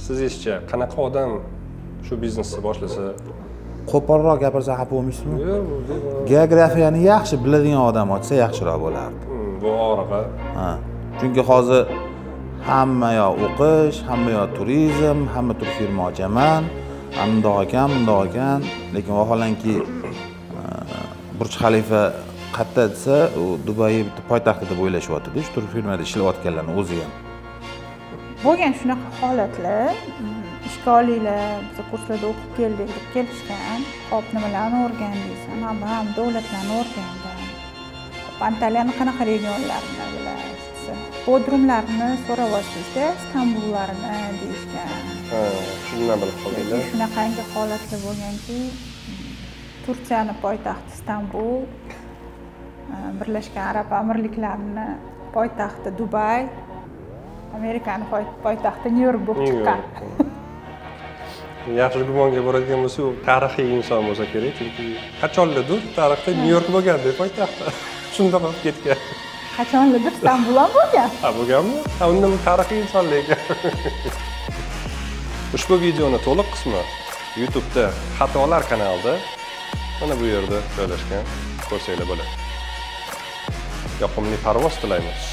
Sizizcha, qanaqa odam shu biznesni boshlasa? Qo'polroq gapirsa, xafa bo'lmaysizmi? Yo'q, bu- Geografiyani yaxshi biladigan odam ochsa, yaxshiroq bo'lardi. Bu og'rig'i. Ha, chunki hozir hamma yo o'qish, hamma yo turizm, hamma turfirma ochaman, bundoq ekan, bundoq ekan, lekin vaholanki Burj Xalifa qayerda desa, u Dubay bitta poytaxti deb o'ylashyaptida shu turfirmada ishlayotganlarni o'zi ham. Bo'lgan shunaqa holatlar. Ishga olinglar, biz kurslarda o'qib keldik deb kelishgan. Hop, nimalarni o'rgandingiz? Mana bu davlatlarni o'rgandim. Hop, Antaliyani qanaqa regionlarini bilasiz desa, Bodrumlarni so'rayapsizda, Istanbullarni deyishgan. Ha, shundan bilib qoldinglar. Shunaqangi holatlar bo'lganki, Turkiyani poytaxti Istanbul, Birlashgan Arab Amirliklarini poytaxti Dubay, Amerikani poytaxti Nyu York bo'lib chiqqan. Yaxshi gumonga boradigan bo'lsa, u tarixiy inson bo'lsa kerak, chunki qachonlardir tarixda Nyu York bo'lganda poytaxti, shunda qolib ketgan. Qachonlardir Istanbul ham bo'lgan. Ha, bo'lganmi? Ha, unda bu tarixiy inson lekin. Ushbu videoni to'liq qismi YouTube'da Xatolar kanalida, mana bu yerda joylashgan, ko'rsanglar bo'ladi. Yoqimli parvoz tilaymiz.